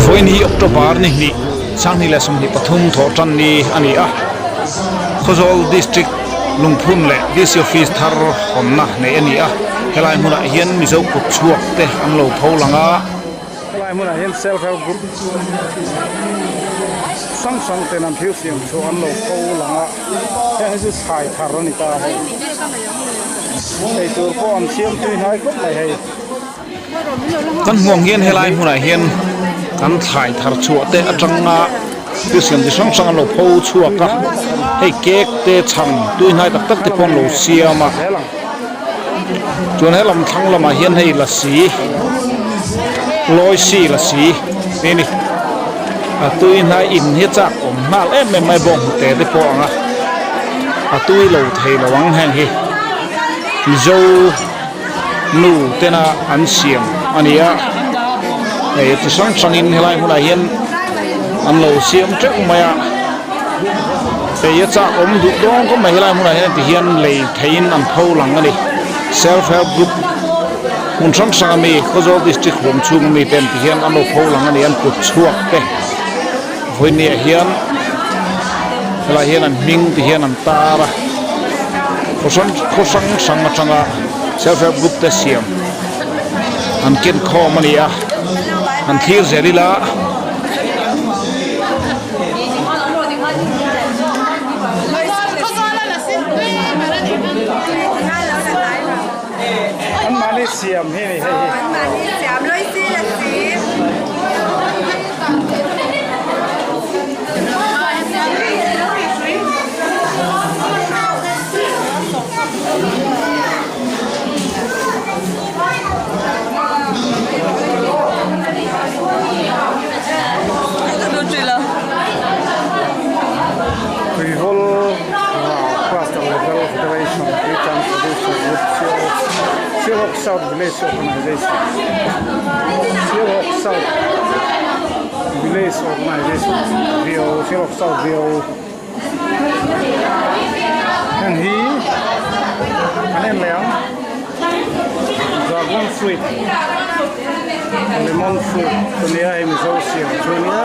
Vawiin hi October ni hnih Sanghnih leh 23 thawh tan ni a ni a, Khawzawl District Lungphun leh DC Office thar hawnna neih a ni a, helai hmunah hian Mizo kut chhuak te an lo pho lang a. Helai hmunah hian Self Help Group hrang hrang ten an thil siam chhuah an lo pho lang a, heng hi chu chhai thar a ni ta hei. Eitur pawh an siam tui hnai khawp mai hei. Kan hmuang hian helai hmunah hian kan thlai thar chhuah te atanga thil siam chi hrang hrang an lo pho chhuak a, hei cake te chhang tui hnai tak tak te pawh an lo siam a, chuan helam thlang lamah hian hei lasi lawisi lasi tih a ni, a tui hnai in hi a chak awm nghal em em mai bawng hnute te pawh ang a, a tui lo thei lo ang heng hi Mizo. Nu tena an siam a ni a, hei chi hrang hrangin helai hmunah hian an lo siam teuh mai a, hei a chak awm duh dawn khawp mai helai hmunah hian tihian lei theihin an pho lang a ni, self help group hmun hrang hrang ami Khawzawl district huam chhung ami ten tihian an lo pho lang a ni an kut chhuak te vawinia hian helai hian an hming tihian an tar a. Khaw hrang khaw hrang hrang atanga self help group te siam an ken khawm a ni a an thlir zel ila. Anmahni siam hi a ni hei hi. Tuivawl Cluster Level Federation Tuichang Producer Group Sialhawk South Village Organization Sialhawk South Village Organization VO Sialhawk South VO Heng hi an en leh ang dragon fruit lemon fruit te nia hei mizo siam chu a nia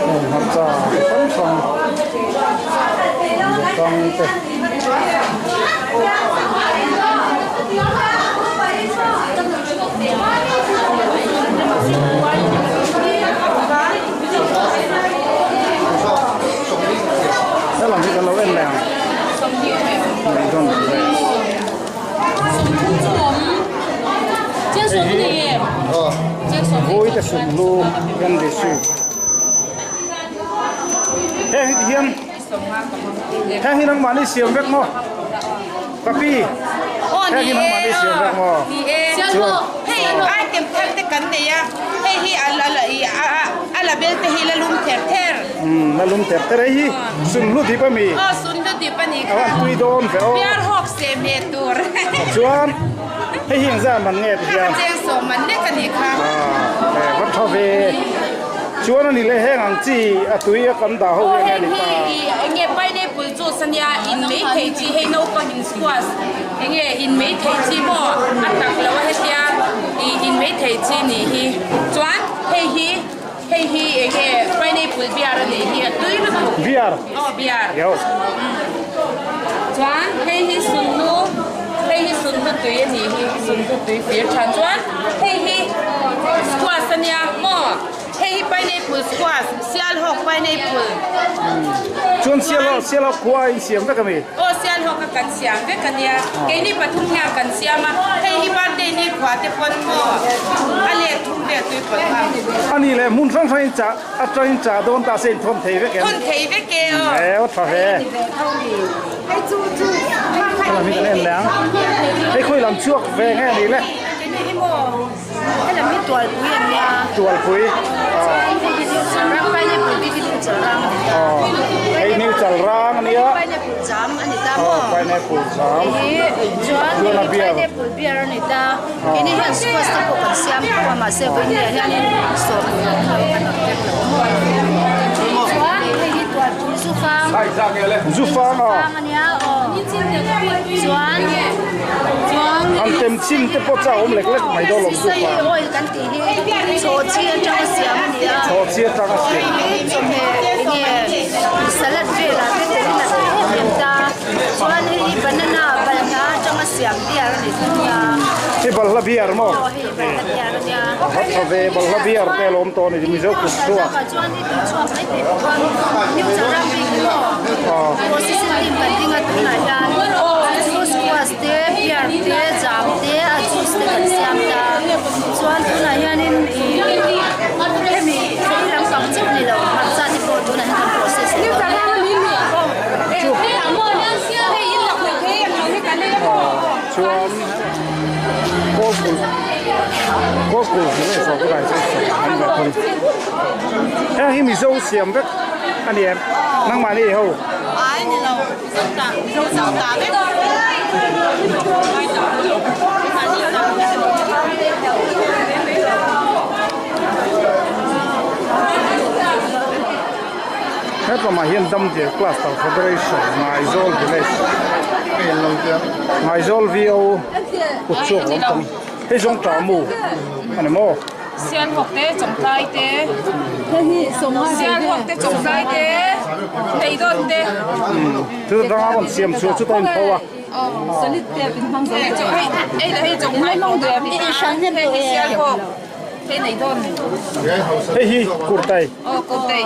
heng hmarcha chi hrang hrang bawkang te. Helam hi kan lo en leh ang ngaihdawm ve. Hei hi vui te sumhlu NDC heng hi tihian heng hi nangmahni siam vek maw ka pi heng hi nangmahni siam vek maw chuan. Hei hi a la la i a a a la bel te hi la lum ther ther. Umm la lum ther ther hei hi sunhlu dip a mi. Aw sunhlu dip a ni kha. A van tui dawn ve aw. Biar hawk se hme tur. Chuan hei hi engzah man nge ti hian. Kha ka cheng sawm man lek a ni kha. Ah e va tha ve. Chuan a ni leh heng ang chi a tui a kan dah ho hi enge a ni ta. Aw heng hi i enge pineapple juice a nia in mai thei chi hei naupang in squash enge in mai thei chi maw a tak lo a hetia. Ih in mai thei chi nih hi chuan hei hi hei hi enge pineapple beer a nih hi a tui lutuk Beer aw beer yo chuan hei hi sunhlu hei hi sunhlu tui a nih hi sunhlu tui fir than chuan hei hi squash a nia maw. Hei hi pineapple squash, Sialhawk pineapple. Chuan Sialhawk, Sialhawk khua in siam vek a mi? Aw, Sialhawk a kan siam vek a nia. Keini pathum hian kan siam a, hei hi birthday ni khua te pawn maw a let thum vel tui pawlh kha. A nih leh hmun hrang hrang in chah atangin chah dawn ta se in thawn thei vek em? Thawn thei vek e aw. E aw tha hle. Helam hi kan en leh ang. Hei khawi lam chhuak ve nge a nih le? Helam hi tualpui an nia. Tualpui. Chuan hei hi new chalrang pineapple bik hi new chalrang a ni ta. Hei new chalrang a nia. Pineapple jam a ni ta maw. Pineapple jam. Hei hi chuan hei hi pineapple beer a ni ta. Keini hian squash te pawh kan siam tho a mahse vawiin hianin sawm kan awm vek lo maw. Chuan hei hi tualpui zufang. Zufang aw. Zufang a nia aw. Chuan An tem chim te pawh chak awm lek lek mai dawn lawm chu Sisai oil kan tih hi chhawhchhi atanga siam a ni a. Chhawhchhi atanga siam. Hei hi chawhmeh enge salad velah te telin a tui em em ta. Chuan hei hi banana balhla atanga siam biar a ni thung a. Hei balhla biar maw? Aw hei balhla biar a nia. A va tha ve balhla biar te a lawm tawh a ni Mizo kut chhuak. Chuan i tui chhuak mai thei bawk a. New Charam bik hi maw? Processing team kan ding a tunah hian chu squash te, beer te, jam te, a juice te kan siam ta. Chuan tunah hianin ih hemi thei lampang chauh ni lo hmarcha te pawh tunah hian kan process leh dawn a. Chuan kawlkulh kawlkulh village organization an ni thung. Heng hi Mizo siam vek a ni em? Nangmahni ho. Ai ni lo, Mizo ta, Mizo chau ta vek. Hetlama hian Damdial Cluster Federation Ngaizawl Village Ngaizawl VO kut chhuak awm tam hei zawng tah mu a ni maw? Sialhawk te chawngtlai te Sialhawk te chawngtlai te Leidawn te Thil dang a rawn siam chhuah chu ta inpho a. Hei hei chawngtlai hei Sialhawk hei Leidawn. Hei hi kurtai. Aw kurtai.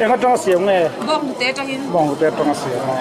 Eng atanga siam nge? Bawnghnute atangin. Bawnghnute atanga siam a.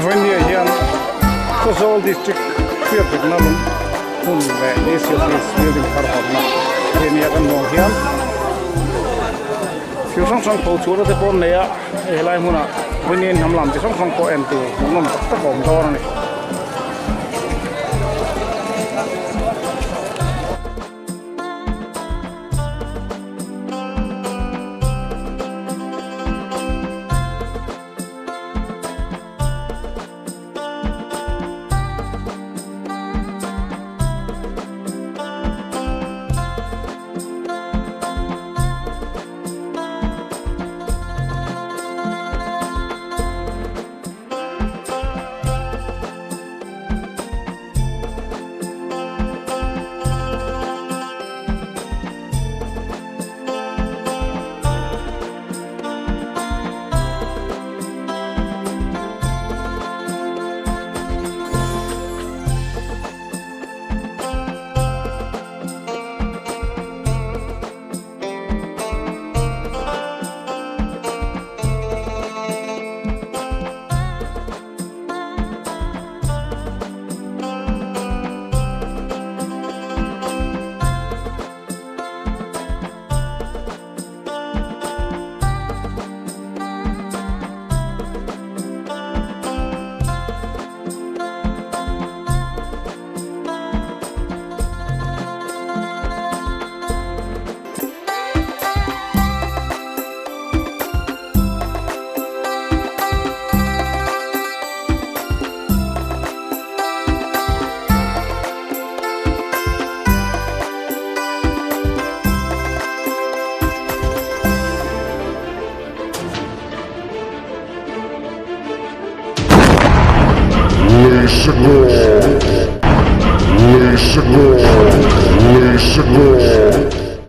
Vawinia hian Khawzawl District hriatrekna lung hmun leh DC Office building thar hawnna hi nia kan hmuh ang hian thil hrang hrang pho chhuahna te pawh an nei a, hei helai hmunah Vawinia in hnam lam chi hrang hrang pawh en tur hmuhnawm tak tak a awm dawn a ni. Leisekawr. Leisekawr. Leisekawr.